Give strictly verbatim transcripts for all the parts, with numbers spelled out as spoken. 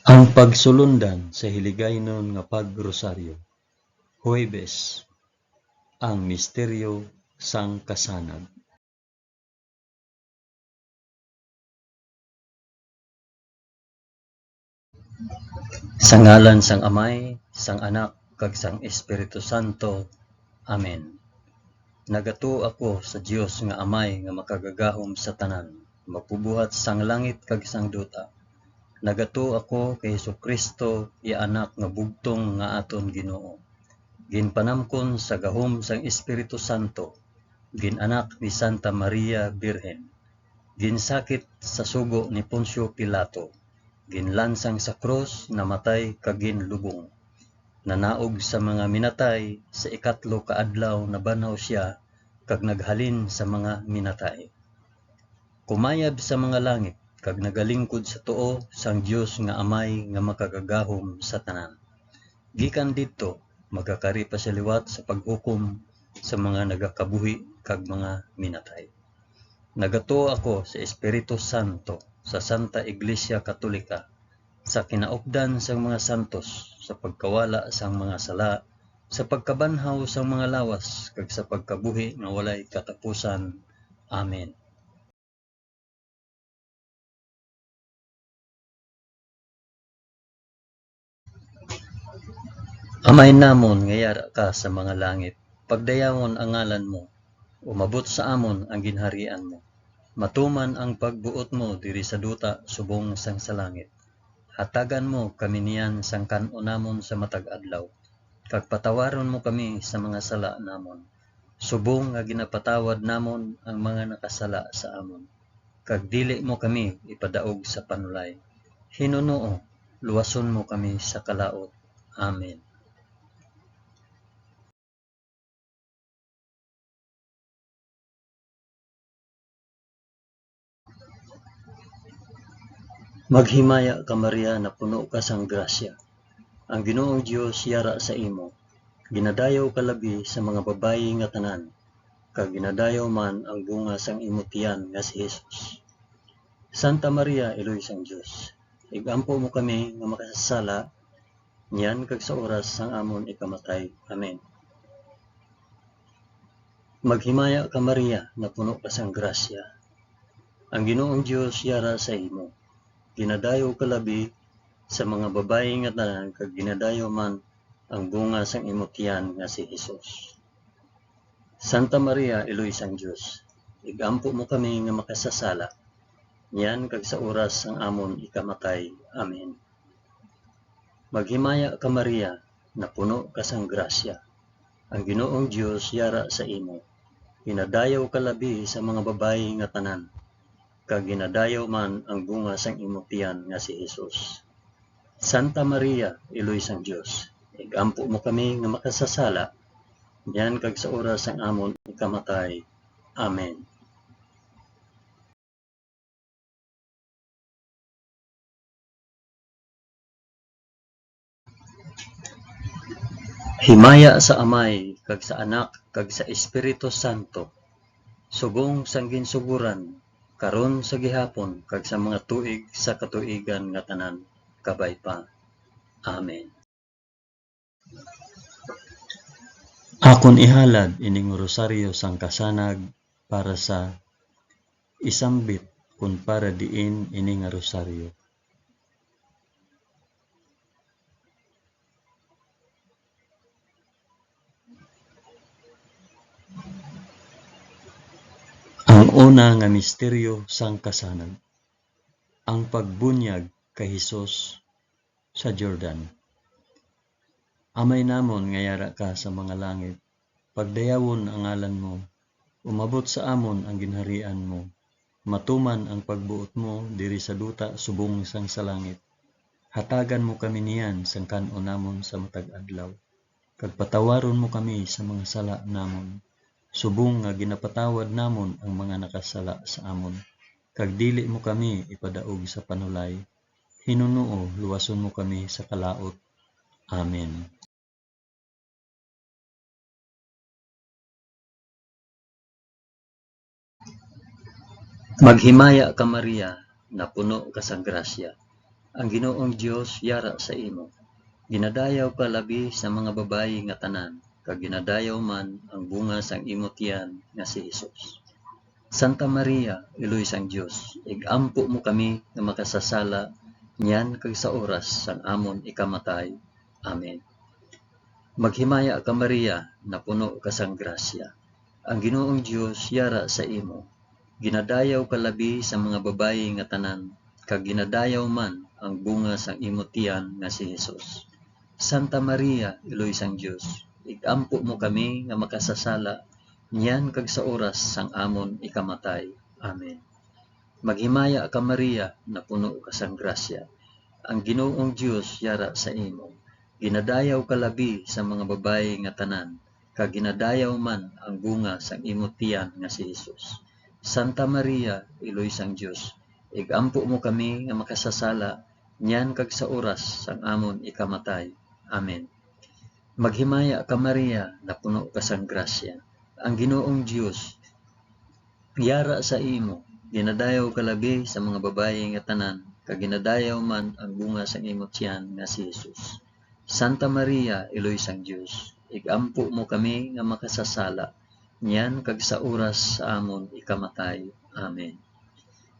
Ang pagsulundan sa Hiligaynon nga Pag-Rosaryo. Huwebes, ang misteryo sang kasanag. Sa ngalan sang Amay, sang Anak, kag sang Espiritu Santo. Amen. Nagatuo ako sa Dios nga Amay nga makagagahom sa tanan, magbubuhat sang langit kag sang duta. Nagatuo ako kay Jesu-Cristo, iya Anak nga bugtong nga aton Ginoo. Ginpanamkon sa gahom sang Espiritu Santo, gin-anak ni Santa Maria Birhen. Ginsakit sa sugo ni Poncio Pilato, ginlansang sa krus, namatay kag ginlubong. Nanaog sa mga minatay, sa ikatlo ka adlaw nabanhaw sia kag naghalin sa mga minatay. Kumayab sa mga langit kag nagalingkod sa tuo sang Dios nga Amay nga makagagahom sa tanan. Gikan didto, magakari pa sia liwat sa paghukom sa mga nagakabuhi kag mga minatay. Nagatuo ako sa Espiritu Santo, sa Santa Iglesia Katolika, sa kinaupdan sang mga santos, sa pagkawala sang mga sala, sa pagkabanhaw sang mga lawas, kag sa pagkabuhi nga walay katapusan. Amen. Amay namon nga yara ka sa mga langit, pagdayawon ang ngalan mo, umabot sa amon ang ginharian mo. Matuman ang pagbuot mo diri sa duta subong sang sa langit. Hatagan mo kami niyan sang kan-on namon sa matag adlaw, kag patawaron mo kami sa mga sala namon, subong nga ginapatawad namon ang mga nakasala sa amon, kag dili mo kami ipadaog sa panulay. Hinunoo, luwason mo kami sa kalaut. Amen. Maghimaya ka, Maria, napuno ka sang grasya. Ang Ginoong Dios yara sa imo. Ginadayaw ka labi sa mga babayi nga tanan, kag ginadayaw man ang bunga sang imo tiyan nga si Jesus. Santa Maria, Iloy sang Dios, ig-ampo mo kami nga makasasala, niyan kag sa oras sang amon ikamatay. Amen. Maghimaya ka, Maria, napuno ka sang grasya. Ang Ginoong Dios yara sa imo. Ginadayaw ka labi sa mga babayi nga tanan, kag ginadayaw man ang bunga sang imo tiyan nga si Jesus. Santa Maria, Iloy sang Dios, ig-ampo mo kami nga makasasala, niyan kag sa oras sang amon ikamatay. Amen. Maghimaya ka, Maria, napuno ka sang grasya. Ang Ginoong Dios yara sa imo. Ginadayaw ka labi sa mga babayi nga tanan, kag ginadayaw man ang bunga sang imo tiyan nga si Jesus. Santa Maria, Iloy sang Dios, ig-ampo mo kami nga makasasala, niyan kag sa oras sang amon ikamatay. Amen. Himaya sa Amay, kag sa Anak, kag sa Espiritu Santo, subong sang ginsugoran, karon, sa gihapon, kag sa mga tuig sa katuigan nga tanan. Kabay pa. Amen. Akon ihalad ining rosaryo sang kasanag para sa isambit, kun para diin ini nga rosaryo. Ang una nga misteryo sang kasanag, ang pagbunyag kay Jesus sa Jordan. Amay namon nga yara ka sa mga langit, pagdayawon ang ngalan mo, umabot sa amon ang ginharian mo, matuman ang pagbuot mo diri sa duta subong sang sa langit. Hatagan mo kami niyan sang kan-on namon sa matag adlaw, kag patawaron mo kami sa mga sala namon, subong nga ginapatawad namon ang mga nakasala sa amon, kag dili mo kami ipadaog sa panulay. Hinunoo, luwason mo kami sa kalaut. Amen. Maghimaya ka, Maria, napuno ka sang grasya. Ang Ginoong Dios yara sa imo. Ginadayaw ka labi sa mga babayi nga tanan, kag ginadayaw man ang bunga sang imo tiyan nga si Jesus. Santa Maria, Iloy sang Dios, ig-ampo mo kami nga makasasala niyan kag sa oras sang amon ikamatay. Amen. Maghimaya ka, Maria, napuno ka sang grasya. Ang Ginoong Dios yara sa imo. Ginadayaw ka labi sa mga babayi nga tanan, kag ginadayaw man ang bunga sang imo tiyan nga si Jesus. Santa Maria, Iloy sang Dios, ig-ampo mo kami nga makasasala niyan kag sa oras sang amon ikamatay. Amen. Maghimaya ka, Maria, napuno ka sang grasya. Ang Ginoong Dios yara sa imo. Ginadayaw ka labi sa mga babayi nga tanan, kag ginadayaw man ang bunga sang imo tiyan nga si Jesus. Santa Maria, Iloy sang Dios, ig-ampo mo kami nga makasasala niyan kag sa oras sang amon ikamatay. Amen. Maghimaya ka, Maria, napuno ka sang grasya. Ang Ginoong Dios yara sa imo. Ginadayaw ka labi sa mga babayi nga tanan, kag ginadayaw man ang bunga sang imo tiyan nga si Jesus. Santa Maria, Iloy sang Dios, ig-ampo mo kami nga makasasala niyan kag sa oras sa amon ikamatay. Amen.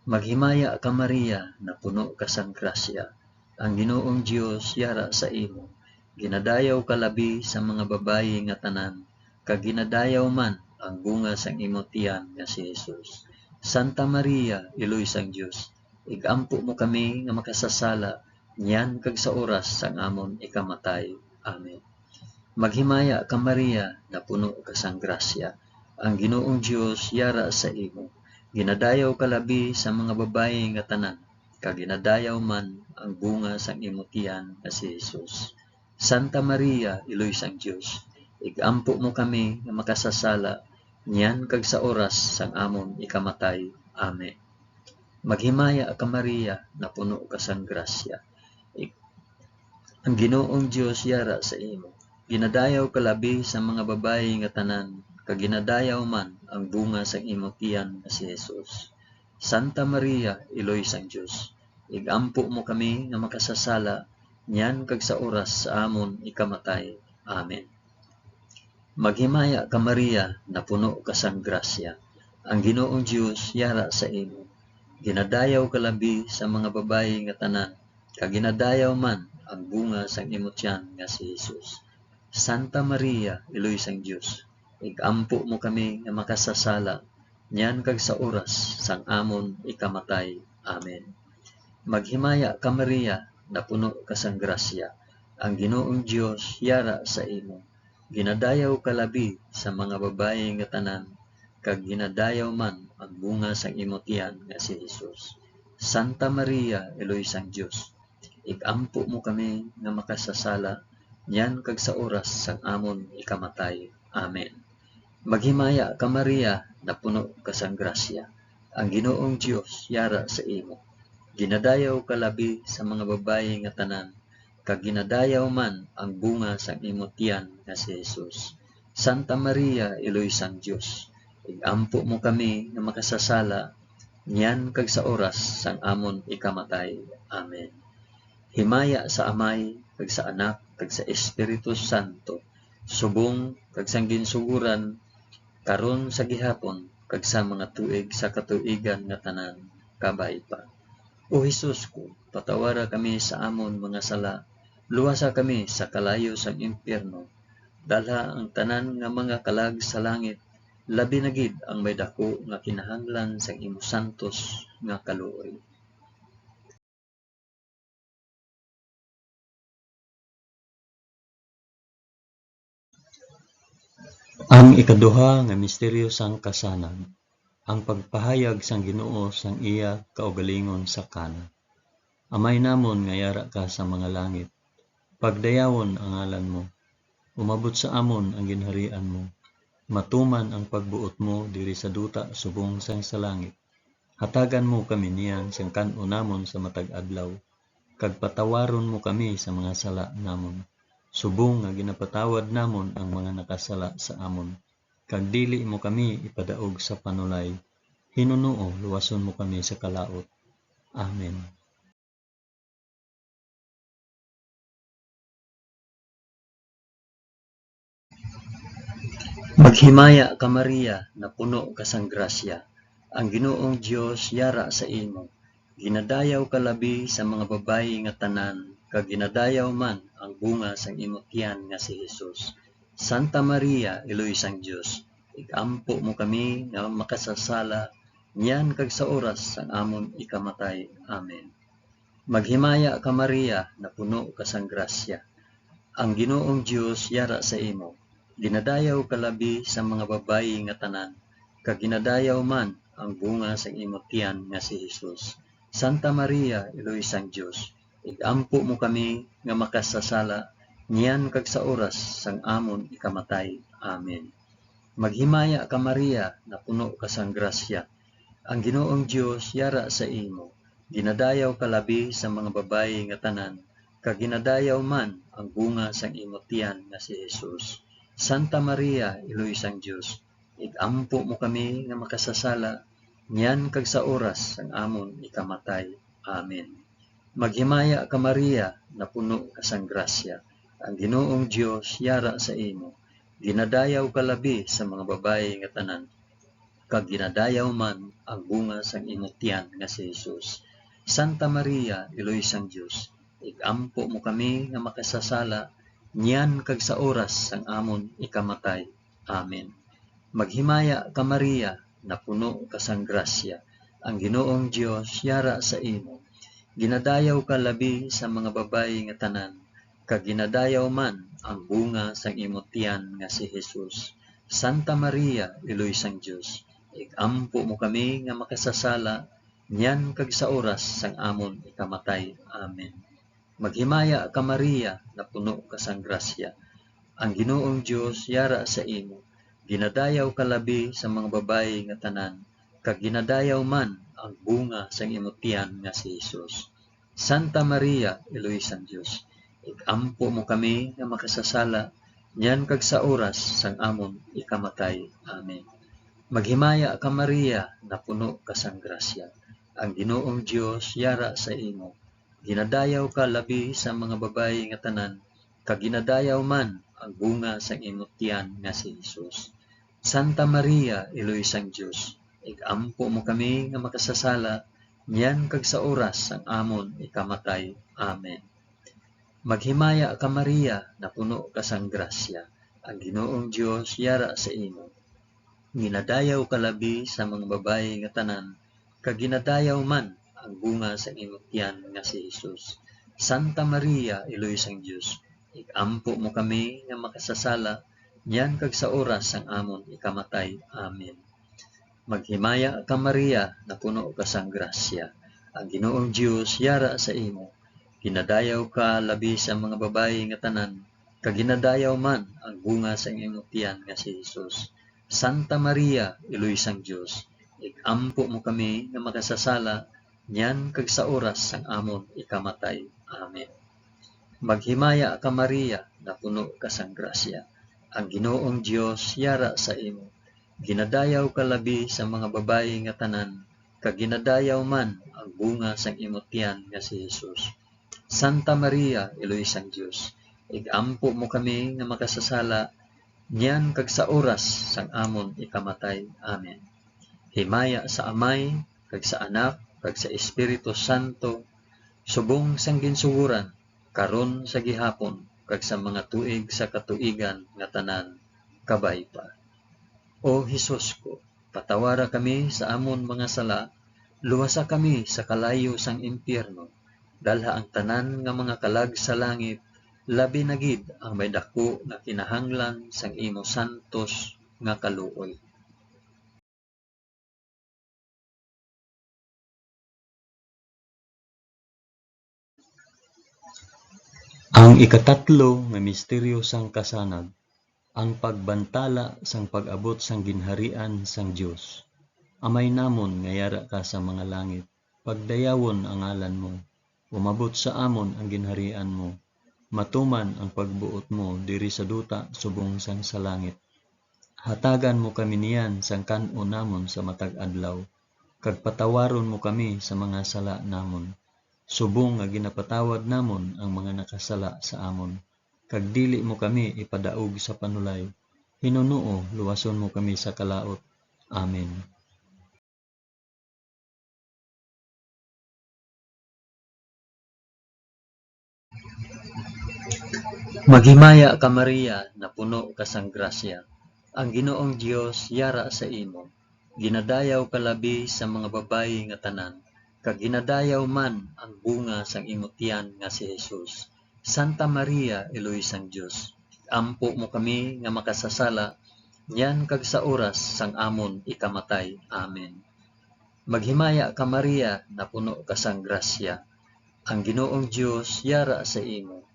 Maghimaya ka, Maria, napuno ka sang grasya. Ang Ginoong Dios yara sa imo. Ginadayaw ka labi sa mga babayi nga tanan, kag ginadayaw man ang bunga sang imo tiyan nga si Jesus. Santa Maria, Iloy sang Dios, ig-ampo mo kami nga makasasala niyan kag sa oras sang amon ikamatay. Amen. Maghimaya ka, Maria, napuno ka sang grasya. Ang Ginoong Dios yara sa imo. Ginadayaw ka labi sa mga babayi nga tanan, kag ginadayaw man ang bunga sang imo tiyan nga si Jesus. Santa Maria, Iloy sang Dios, ig-ampo mo kami nga makasasala niyan kag sa oras sang amon ikamatay. Amen. Maghimaya ka, Maria, napuno ka sang grasya. Ig-, ang Ginoong Dios yara sa imo. Ginadayaw ka labi sa mga babayi nga tanan, kag ginadayaw man ang bunga sang imo tiyan nga si Jesus. Santa Maria, Iloy sang Dios, ig-ampo mo kami nga makasasala niyan kag sa oras sa amon ikamatay. Amen. Maghimaya ka, Maria, napuno ka sang grasya. Ang Ginoong Dios yara sa imo. Ginadayaw ka labi sa mga babayi nga tanan, kag ginadayaw man ang bunga sang imo tiyan nga si Jesus. Santa Maria, Iloy sang Dios, ig-ampo mo kami nga makasasala niyan kag sa oras sang amon ikamatay. Amen. Maghimaya ka, Maria, napuno ka sang grasya. Ang Ginoong Dios yara sa imo. Ginadayaw ka labi sa mga babayi nga tanan, kag ginadayaw man ang bunga sang imo tiyan nga si Jesus. Santa Maria, Iloy sang Dios, ig-ampo mo kami nga makasasala niyan kag sa oras sang amon ikamatay. Amen. Maghimaya ka, Maria, napuno ka sang grasya. Ang Ginoong Dios yara sa imo. Ginadayaw ka labi sa mga babayi nga tanan, kag ginadayaw man ang bunga sang imo tiyan nga si Jesus. Santa Maria, Iloy sang Dios, ig-ampo mo kami nga makasasala niyan kag sa oras sang amon ikamatay. Amen. Himaya sa Amay, kag sa Anak, kag sa Espiritu Santo, subong kag sang ginsugoran, karon, sa gihapon, kag sa mga tuig sa katuigan nga tanan. Kabay pa. O Jesus ko, patawara kami sa amon mga sala, luwasa kami sa kalayo sang impyerno, dalha ang tanan nga mga kalag sa langit, labi na gid ang may daku nga kinahanglan sang imo santos nga kaluoy. Ang ikaduha nga misteryo sang kasanag, ang pagpahayag sang Ginoo sang iya kaugalingon sa Cana. Amay namon nga yara ka sa mga langit, pagdayawon ang ngalan mo. Umabot sa amon ang ginharian mo. Matuman ang pagbuot mo diri sa duta subong sang sa langit. Hatagan mo kami niyan sang kan-o namon sa matag adlaw, kag patawaron mo kami sa mga sala namon, subong nga ginapatawad namon ang mga nakasala sa amon, kag dili mo kami ipadaog sa panulay. Hinunoo, luwason mo kami sa kalaut. Amen. Maghimaya ka, Maria, napuno ka sang grasya, ang Ginoong Dios yara sa imo. Ginadayaw ka labi sa mga babayi nga tanan, kag ginadayaw man ang bunga sang imo tiyan nga si Jesus. Santa Maria, Iloy sang Dios, ig-ampo mo kami nga makasasala, niyan kag sa oras sang amon ikamatay. Amen. Maghimaya ka, Maria, napuno ka sang grasya. Ang Ginoong Dios yara sa imo. Ginadayaw ka labi sa mga babayi nga tanan, kag ginadayaw man ang bunga sang imo tiyan nga si Jesus. Santa Maria, Iloy sang Dios, ig-ampo mo kami nga makasasala, niyan kag sa oras sang amon ikamatay. Amen. Maghimaya ka, Maria, napuno ka sang grasya. Ang Ginoong Dios yara sa imo. Ginadayaw ka labi sa mga babayi nga tanan, kag ginadayaw man ang bunga sang imo tiyan nga si Jesus. Santa Maria, Iloy sang Dios, ig-ampo mo kami nga makasasala, niyan kag sa oras sang amon ikamatay. Amen. Maghimaya ka, Maria, napuno ka sang grasya. Ang Ginoong Dios yara sa imo. Ginadayaw ka labi sa mga babayi nga tanan, kag ginadayaw man ang bunga sang imo tiyan nga si Jesus. Santa Maria, Iloy sang Dios, ig-ampo mo kami nga makasasala, niyan kag sa oras sang amon ikamatay. Amen. Maghimaya ka, Maria, napuno ka sang grasya, ang Ginoong Dios yara sa imo. Ginadayaw ka labi sa mga babayi nga tanan, kag ginadayaw man ang bunga sang imo tiyan nga si Jesus. Santa Maria, Iloy sang Dios, ig-ampo mo kami nga makasasala, niyan kag sa oras sang amon ikamatay. Amen. Maghimaya ka, Maria, napuno ka sang grasya. Ang Ginoong Dios yara sa imo. Ginadayaw ka labi sa mga babayi nga tanan, kag ginadayaw man ang bunga sang imo tiyan nga si Jesus. Santa Maria, Iloy sang Dios, ig-ampo mo kami nga makasasala, niyan kag sa oras sang amon ikamatay. Amen. Maghimaya ka, Maria, napuno ka sang grasya. Ang Ginoong Dios yara sa imo. Ginadayaw ka labi sa mga babayi nga tanan, kag ginadayaw man ang bunga sang imo tiyan nga si Jesus. Santa Maria, Iloy sang Dios, ig-ampo mo kami nga makasasala, niyan kag sa oras sang amon ikamatay. Amen. Maghimaya ka, Maria, napuno ka sang grasya, ang Ginoong Dios yara sa imo. Ginadayaw ka labi sa mga babayi nga tanan, kag ginadayaw man ang bunga sang imo tiyan nga si Jesus. Santa Maria, Iloy sang Dios, ig-ampo mo kami nga makasasala, niyan kag sa oras sang amon ikamatay. Amen. Maghimaya ka, Maria, napuno ka sang grasya. Ang Ginoong Dios yara sa imo. Ginadayaw ka labi sa mga babayi nga tanan, kag ginadayaw man ang bunga sang imo tiyan nga si Jesus. Santa Maria, Iloy sang Dios, ig-ampo mo kami nga makasasala, niyan kag sa oras sang amon ikamatay. Amen. Maghimaya ka, Maria, napuno ka sang grasya. Ang Ginoong Dios yara sa imo. Ginadayaw ka labi sa mga babayi nga tanan, kag ginadayaw man ang bunga sang imo tiyan nga si Jesus. Santa Maria, Iloy sang Dios, ig-ampo mo kami nga makasasala, niyan kag sa oras sang amon ikamatay. Amen. Himaya sa Amay, kag sa Anak, kag sa Espiritu Santo, subong sang ginsugoran, karon, sa gihapon, kag sa mga tuig sa katuigan nga tanan. Kabay pa. O Jesus ko, patawara kami sa amon mga sala, luwasa kami sa kalayo sang impyerno, dalha ang tanan nga mga kalag sa langit, labi na gid ang may daku nga kinahanglan sang imo santos nga kaluoy. Ang ikatatlo nga misteryo sang kasanag, ang pagbantala sang pag-abot sang ginharian sang Dios. Amay namon nga yara ka sa mga langit, pagdayawon ang ngalan mo. Umabot sa amon ang ginharian mo. Matuman ang pagbuot mo diri sa duta subong sang sa langit. Hatagan mo kami niyan sang kan-on namon sa matag adlaw, kag patawaron mo kami sa mga sala namon, subong nga ginapatawad namon ang mga nakasala sa amon, kag dili mo kami ipadaog sa panulay, Hinunoo, luwason mo kami sa kalaut. Amen. Maghimaya ka, Maria, napuno ka sang grasya. Ang Ginoong Dios yara sa imo. Ginadayaw ka labi sa mga babayi nga tanan, kag ginadayaw man ang bunga sang imo tiyan nga si Jesus. Santa Maria, Iloy sang Dios, ampo mo kami nga makasasala niyan kag sa oras sang amon ikamatay. Amen. Maghimaya ka, Maria, napuno ka sang grasya. Ang Ginoong Dios yara sa imo.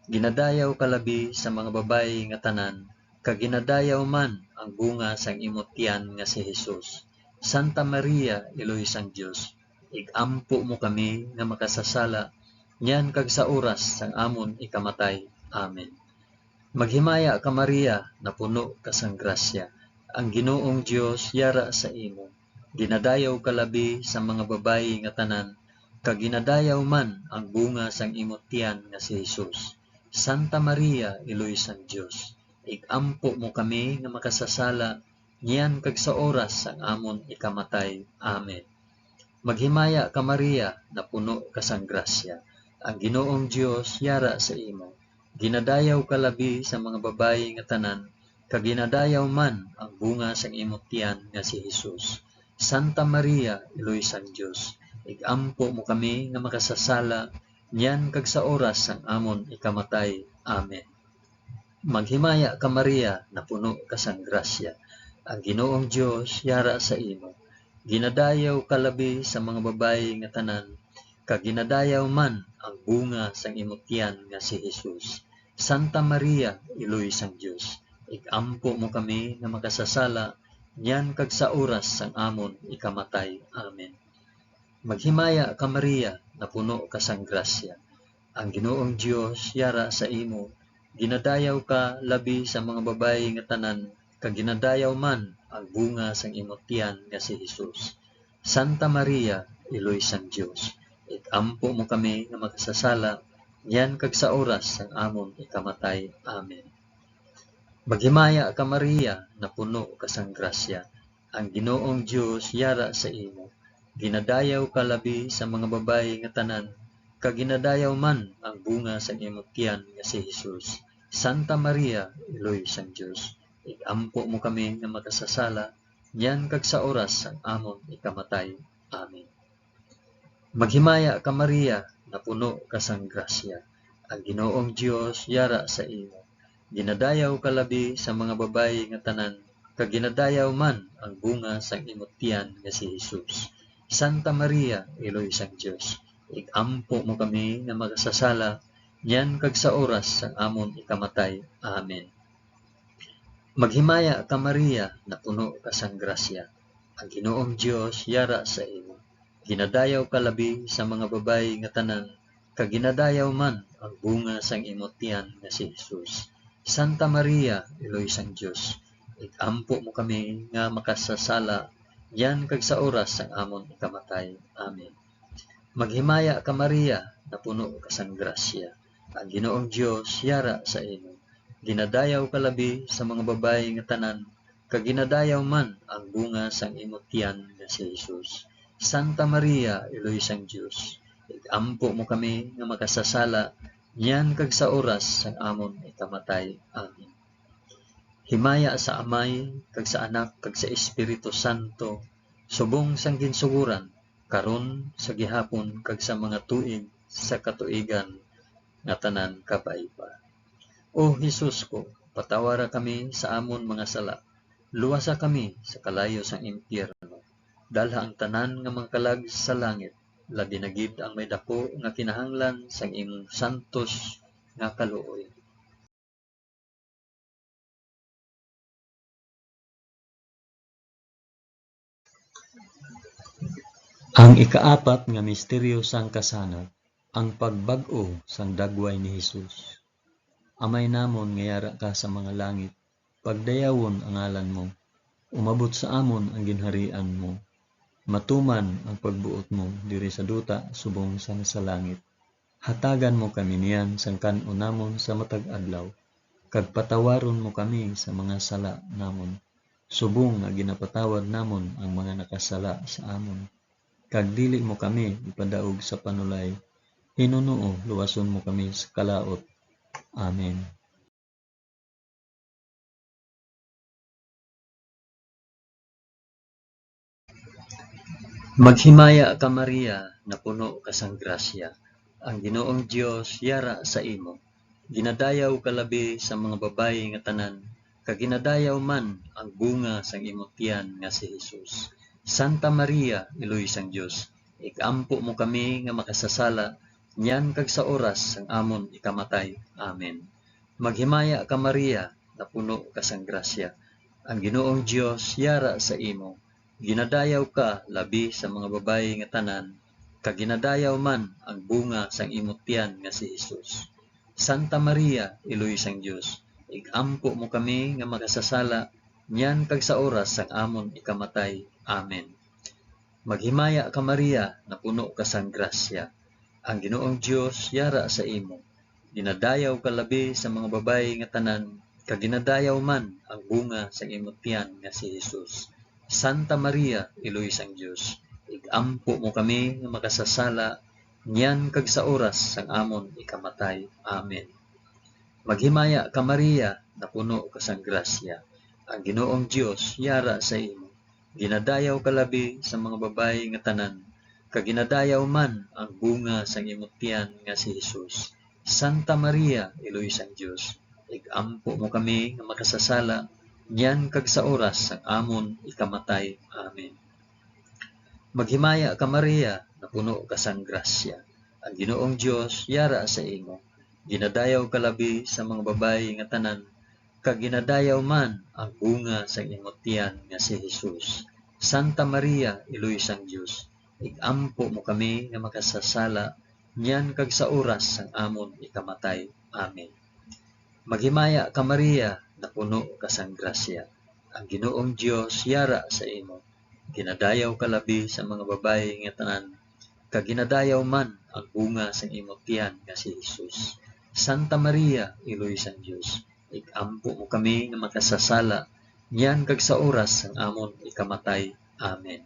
Ginadayaw ka labi sa mga babayi nga tanan, kag ginadayaw man ang bunga sang imo tiyan nga si Jesus. Santa Maria, Iloy sang Dios, ig-ampo mo kami nga makasasala niyan kag sa oras sang amon ikamatay. Amen. Maghimaya ka, Maria, napuno ka sang grasya. Ang Ginoong Dios yara sa imo. Ginadayaw ka labi sa mga babayi nga tanan, kag ginadayaw man ang bunga sang imo tiyan nga si Jesus. Santa Maria, Iloy sang Dios, ig-ampo mo kami nga makasasala niyan kag sa oras sang amon ikamatay. Amen. Maghimaya ka, Maria, napuno ka sang grasya. Ang Ginoong Dios yara sa imo. Ginadayaw ka labi sa mga babayi nga tanan, kag ginadayaw man ang bunga sang imo tiyan nga si Jesus. Santa Maria, Iloy sang Dios, ig-ampo mo kami nga makasasala niyan kag sa oras sang amon ikamatay. Amen. Maghimaya ka, Maria, napuno ka sang grasya. Ang Ginoong Dios yara sa imo. Ginadayaw ka labi sa mga babayi nga tanan, kag ginadayaw man ang bunga sang imo tiyan nga si Jesus. Santa Maria, Iloy sang Dios, ig-ampo mo kami nga makasasala niyan kag sa oras sang amon ikamatay. Amen. Maghimaya ka, Maria, napuno ka sang grasya. Ang Ginoong Dios yara sa imo. Ginadayaw ka labi sa mga babayi nga tanan, kag ginadayaw man ang bunga sang imo tiyan nga si Jesus. Santa Maria, Iloy sang Dios, ig-ampo mo kami nga makasasala niyan kag sa oras sang amon ikamatay. Amen. Maghimaya ka, Maria, napuno ka sang grasya. Ang Ginoong Dios yara sa imo. Ginadayaw ka labi sa mga babayi nga tanan, kag ginadayaw man ang bunga sang imo tiyan nga si Jesus. Santa Maria, Iloy sang Dios, ig-ampo mo kami nga makasasala, niyan kag sa oras sang amon ikamatay. Amen. Maghimaya ka, Maria, napuno ka sang grasya. Ang Ginoong Dios yara sa imo. Ginadayaw ka labi sa mga babayi nga tanan, kag ginadayaw man ang bunga sang imo tiyan nga si Jesus. Santa Maria, Iloy sang Dios, ig-ampo mo kami nga makasasala, niyan kag sa oras sang amon ikamatay. Amen. Maghimaya ka, Maria, napuno ka sang grasya. Ang Ginoong Dios yara sa imo. Ginadayaw ka labi sa mga babayi nga tanan, kag ginadayaw man ang bunga sang imo tiyan nga si Jesus. Santa Maria, Iloy sang Dios, ig-ampo mo kami nga makasasala, niyan kag sa oras sang amon ikamatay. Amen. Maghimaya ka, Maria, napuno ka sang grasya. Ang Ginoong Dios yara sa imo. Ginadayaw ka labi sa mga babayi nga tanan, kag ginadayaw man ang bunga sang imo tiyan nga si Jesus. Santa Maria, Iloy sang Dios, ig-ampo mo kami nga makasasala, niyan kag sa oras sang amon ikamatay. Amen. Himaya sa Amay, kag sa Anak, kag sa Espiritu Santo, subong sang ginsugoran, karon, sa gihapon, kag sa mga tuig sa katuigan nga tanan. Kabay pa. O Jesus ko, patawara kami sa amon mga sala, luwasa kami sa kalayo sang impyerno, dalha ang tanan nga mga kalag sa langit, labi na gid ang may daku nga kinahanglan sang imong santos nga kaluoy. Ang ikaapat nga misteryo sang kasanag, ang pagbag-o sang dagway ni Jesus. Amay namon nga yara ka sa mga langit, pagdayawon ang ngalan mo. Umabot sa amon ang ginharian mo. Matuman ang pagbuot mo diri sa duta subong sang sa langit. Hatagan mo kami niyan sang kan-on namon sa matag adlaw. kag patawaron mo kami sa mga sala namon, subong nga ginapatawad namon ang mga nakasala sa amon. Kag dili mo kami ipadaog sa panulay, hinunoo luwason mo kami sa kalaut. Amen. Maghimaya ka, Maria, napuno ka sang grasya. Ang Ginoong Dios yara sa imo. Ginadayaw ka labi sa mga babayi nga tanan, kag ginadayaw man ang bunga sang imo tiyan nga si Jesus. Santa Maria, Iloy sang Dios, ig-ampo mo kami nga makasasala niyan kag sa oras sang amon ikamatay. Amen. Maghimaya ka, Maria, napuno ka sang grasya. Ang Ginoong Dios yara sa imo. Ginadayaw ka labi sa mga babayi nga tanan, kag ginadayaw man ang bunga sang imo tiyan nga si Jesus. Santa Maria, Iloy sang Dios, ig-ampo mo kami nga makasasala niyan kag sa oras sang amon ikamatay. Amen. Maghimaya ka, Maria, napuno ka sang grasya. Ang Ginoong Dios yara sa imo. Ginadayaw ka labi sa mga babayi nga tanan, kag ginadayaw man ang bunga sang imo tiyan nga si Jesus. Santa Maria, Iloy sang Dios, ig-ampo mo kami nga makasasala niyan kag sa oras sang amon ikamatay. Amen. Maghimaya ka, Maria, napuno ka sang grasya. Ang Ginoong Dios yara sa imo. Ginadayaw ka labi sa mga babayi nga tanan, kag ginadayaw man ang bunga sang imo tiyan nga si Jesus. Santa Maria, Iloy sang Dios, ig-ampo mo kami nga makasasala niyan kag sa oras sang amon ikamatay. Amen. Maghimaya ka, Maria, napuno ka sang grasya. Ang Ginoong Dios yara sa imo. Ginadayaw ka labi sa mga babayi nga tanan, kag ginadayaw man ang bunga sang imo tiyan nga si Jesus. Santa Maria, Iloy sang Dios, ig-ampo mo kami nga makasasala niyan kag sa oras sang amon ikamatay. Amen. Maghimaya ka, Maria, napuno ka sang grasya. Ang Ginoong Dios yara sa imo. Ginadayaw ka labi sa mga babayi nga tanan, kag ginadayaw man ang bunga sang imo tiyan nga si Jesus. Santa Maria, Iloy sang Dios, ig-ampo mo kami nga makasasala niyan kag sa oras sang amon ikamatay. Amen.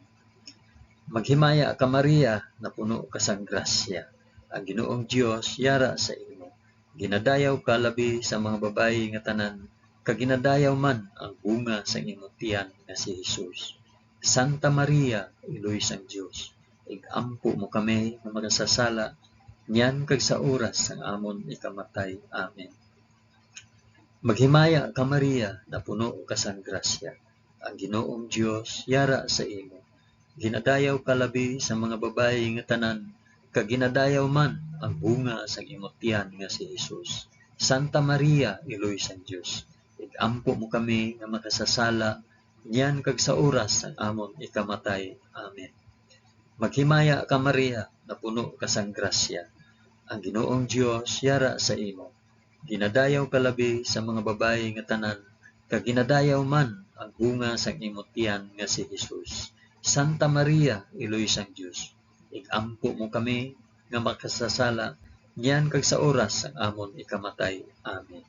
Maghimaya ka, Maria, napuno ka sang grasya. Ang Ginoong Dios yara sa imo. Ginadayaw ka labi sa mga babayi nga tanan, kag ginadayaw man ang bunga sang imo tiyan nga si Jesus. Santa Maria, Iloy sang Dios, ig-ampo mo kami nga makasasala niyan kag sa oras sang amon ikamatay. Amen. Maghimaya ka, Maria, napuno ka sang grasya. Ang Ginoong Dios yara sa imo. Ginadayaw ka labi sa mga babayi nga tanan, kag ginadayaw man ang bunga sang imo tiyan nga si Jesus. Santa Maria, Iloy sang Dios, ig-ampo mo kami nga makasasala niyan kag sa oras sang amon ikamatay. Amen. Maghimaya ka, Maria, napuno ka sang grasya. Ang Ginoong Dios yara sa imo. Ginadayaw ka labi sa mga babayi nga tanan, kag ginadayaw man ang bunga sang imo tiyan nga si Jesus. Santa Maria, Iloy sang Dios, ig-ampo mo kami nga makasasala niyan kag sa oras sang amon ikamatay. Amen.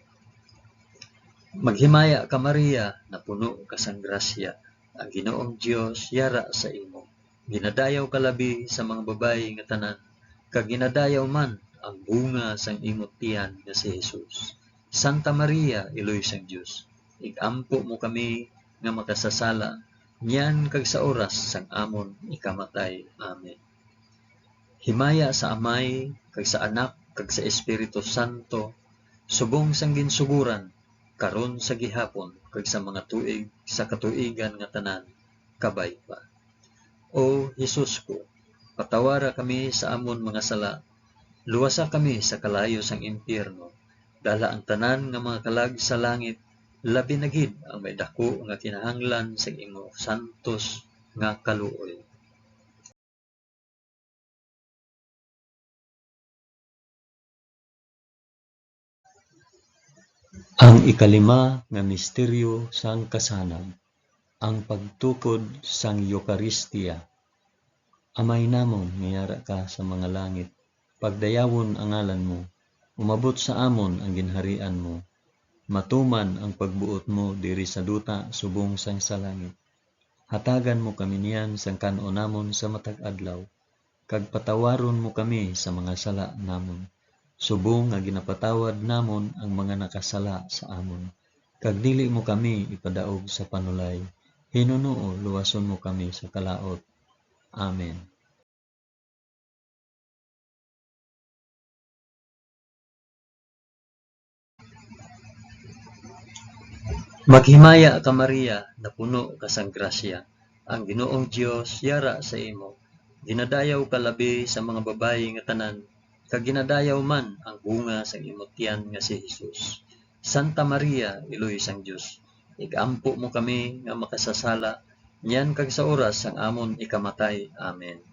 Maghimaya ka, Maria, napuno ka sang grasya. Ang Ginoong Dios yara sa imo. Ginadayaw ka labi sa mga babayi nga tanan, kag ginadayaw man ang bunga sang imo tiyan nga si Jesus. Santa Maria, Iloy sang Dios, ig-ampo mo kami nga makasasala niyan kag sa oras sang amon ikamatay. Amen. Himaya sa Amay, kag sa Anak, kag sa Espiritu Santo, subong sang ginsugoran, karon, sa gihapon, kag sa mga tuig sa katuigan nga tanan. Kabay pa. O Jesus ko, patawara kami sa amon mga sala, luwasa kami sa kalayo sang impyerno, dala ang tanan nga mga kalag sa langit, labi na gid ang may daku nga kinahanglan sang imo santos nga kaluoy. Ang ikalima nga misteryo sang kasanag, ang pagtukod sang Eukaristia. Amay namon nga yara ka sa mga langit, pagdayawon ang ngalan mo, umabot sa amon ang ginharian mo, matuman ang pagbuot mo diri sa duta subong sang sa langit. Hatagan mo kami niyan sang kan-on namon sa matag adlaw, kag patawaron mo kami sa mga sala namon, subong nga ginapatawad namon ang mga nakasala sa amon, kag dili mo kami ipadaog sa panulay, hinunoo luwason mo kami sa kalaut. Amen. Maghimaya ka, Maria, napuno ka sang grasya, ang Ginoong Dios yara sa imo. Ginadayaw ka labi sa mga babayi nga tanan, kag ginadayaw man ang bunga sang imo tiyan nga si Jesus. Santa Maria, Iloy sang Dios, ig-ampo mo kami nga makasasala, niyan kag sa oras sang amon ikamatay. Amen.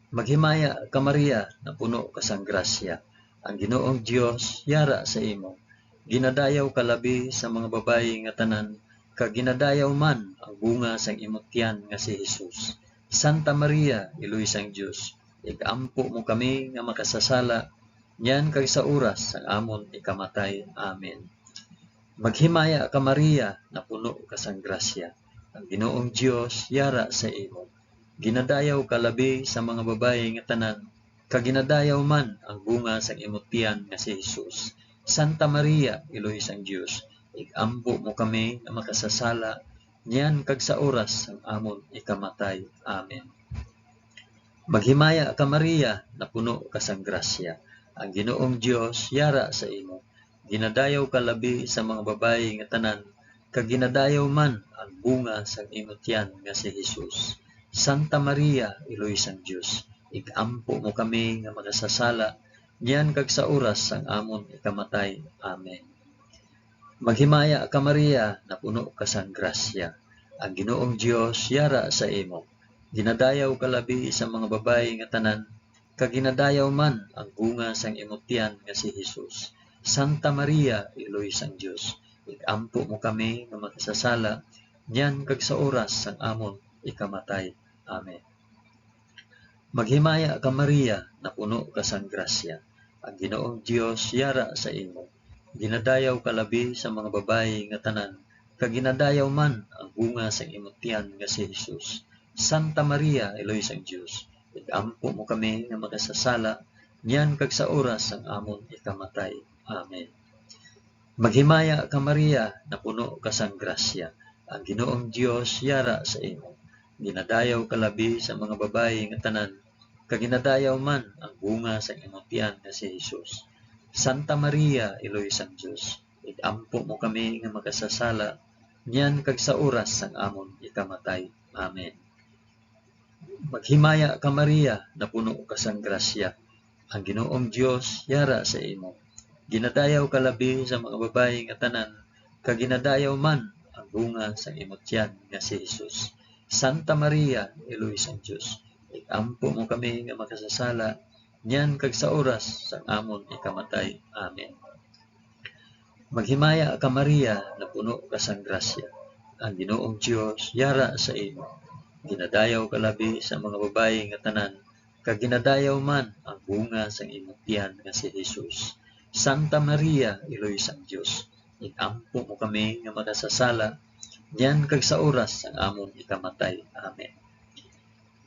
Maghimaya ka, Maria, napuno ka sang grasya, ang Ginoong Dios yara sa imo. Ginadayaw ka labi sa mga babayi nga tanan, kag ginadayaw man ang bunga sang imo tiyan nga si Jesus. Santa Maria, Iloy sang Dios, ig-ampo mo kami nga makasasala, niyan kag sa oras sang amon ikamatay. Amen. Maghimaya ka, Maria, napuno ka sang grasya, ang Ginoong Dios yara sa imo. Ginadayaw ka labi sa mga babayi nga tanan, kag ginadayaw man ang bunga sang imo tiyan nga si Jesus. Santa Maria, Iloy sang Dios, ig-ampo mo kami nga makasasala, niyan kag sa oras sang amon ikamatay. Amen. Maghimaya ka, Maria, napuno ka sang grasya, ang Ginoong Dios yara sa imo. Ginadayaw ka labi sa mga babayi nga tanan, kag ginadayaw man ang bunga sang imo tiyan nga si Jesus. Santa Maria, Iloy sang Dios, ig-ampo mo kami nga makasasala, niyan kag sa oras sang amon ikamatay. Amen. Maghimaya ka, Maria, napuno ka sang grasya. Ang Ginoong Dios yara sa imo. Ginadayaw ka labi sa mga babayi nga tanan, kag ginadayaw man ang bunga sang imo tiyan nga si Jesus. Santa Maria, Iloy sang Dios, ig-ampo mo kami nga makasasala, niyan kag sa oras sang amon ikamatay. Amen. Maghimaya ka, Maria, napuno ka sang grasya. Ang Ginoong Dios yara sa imo. Ginadayaw ka labi sa mga babayi nga tanan, kag ginadayaw man ang bunga sang imo tiyan nga si Jesus. Santa Maria, Iloy sang Dios, ig-ampo mo kami nga makasasala, niyan kag sa oras sang amon ikamatay. Amen. Maghimaya ka, Maria, napuno ka sang grasya. Ang Ginoong Dios yara sa imo. Ginadayaw ka labi sa mga babayi nga tanan, kag ginadayaw man ang bunga sang imo tiyan nga si Jesus. Santa Maria, Iloy sang Dios, ig-ampo mo kami nga makasasala, niyan kag sa oras sang amon ikamatay. Amen. Maghimaya ka, Maria, napuno ka sang grasya. Ang Ginoong Dios yara sa imo. Ginadayaw ka labi sa mga babayi nga tanan, kag ginadayaw man ang bunga sang imo tiyan nga si Jesus. Santa Maria, Iloy sang Dios, ig-ampo mo kami nga makasasala, niyan kag sa oras sang amon ikamatay. Amen. Maghimaya ka, Maria, napuno ka sang grasya. Ang Ginoong Dios yara sa imo. Ginadayaw ka labi sa mga babayi nga tanan, kag ginadayaw man ang bunga sang imo tiyan nga si Jesus. Santa Maria, Iloy sang Dios, ig-ampo mo kami nga makasasala, niyan kag sa oras sang amon ikamatay. Amen.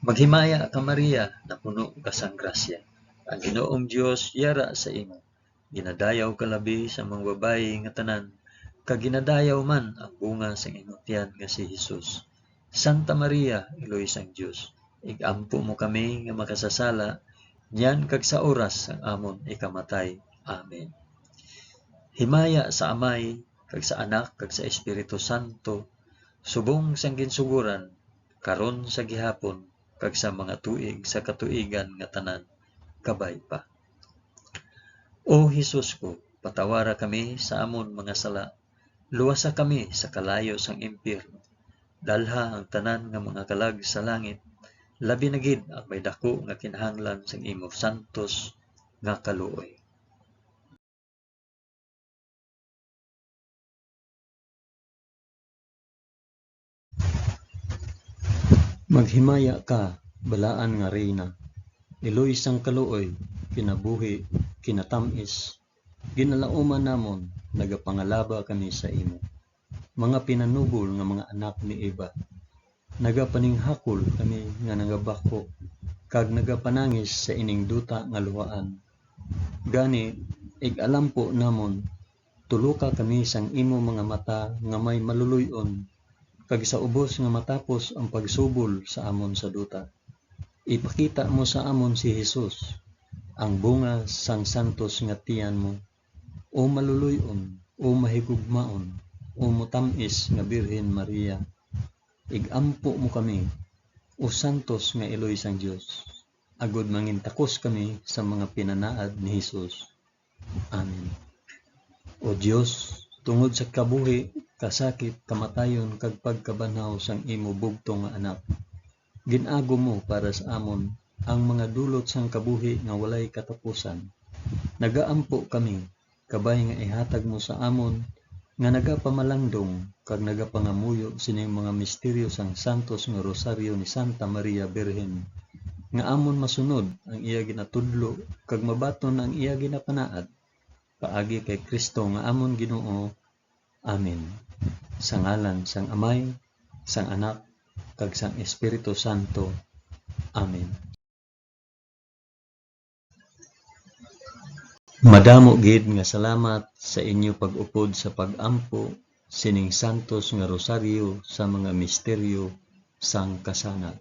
Maghimaya ka, Maria, napuno ka sang grasya. Ang Ginoong Dios yara sa imo. Ginadayaw ka labi sa mga babayi nga tanan, kag ginadayaw man ang bunga sang imo tiyan nga si Jesus. Santa Maria, Iloy sang Dios, ig-ampo mo kami nga makasasala, niyan kag sa oras sang amon ikamatay. Amen. Himaya sa Amay, kag sa Anak, kag sa Espiritu Santo, subong sang ginsugoran, karon, sa gihapon, kag sa mga tuig sa katuigan nga tanan. Kabay pa. O Jesus ko, patawara kami sa amon mga sala, luwasa kami sa kalayo sang impyerno, dalha ang tanan nga mga kalag sa langit, labi na gid ang may daku nga kinahanglan sang imo santos nga kaluoy. Maghimaya ka, balaan nga Reyna, iloy sang kaluoy, kinabuhi, kinatamis, Ginalauman namon, nagapangalaba kami sa imo. Mga pinanubol nga mga anak ni Eva, nagapaninghakol kami nga nagabako, kag nagapanangis sa ining duta nga luhaan. Gani, ig-alampo namon, tuluka kami sang imo mga mata nga may maluloy-on, kag sa ubos nga matapos ang pagsubol sa amon sa duta, ipakita mo sa amon si Jesus, ang bunga sang santos nga tiyan mo. O maluloy-on, o mahigugmaon, o mutam-is nga Birhen Maria, ig-ampo mo kami, o santos nga iloy sang Dios, agod mangintakos kami sa mga pinanaad ni Jesus. Amen. O Dios, tungod sa kabuhi, kasakit, kamatayon, kag pagkabanhaw sang imo bugtong nga Anak, gin-agom mo para sa amon ang mga dulot sang kabuhi nga walay katapusan. Nagaampo kami, kabay nga ihatag mo sa amon nga nagapamalandong kag nagapangamuyo sining mga misteryo sang santos nga Rosaryo ni Santa Maria Birhen, nga amon masunod ang iya ginatudlo kag mabaton ang iya ginapanaad, paagi kay Cristo nga amon Ginoo. Amen. Sa ngalan sang Amay, sang Anak, kag sang Espiritu Santo. Amen. Madamo gid nga salamat sa inyo pag-upod sa pag-ampo sining santos nga rosaryo sa mga misteryo sang kasanag.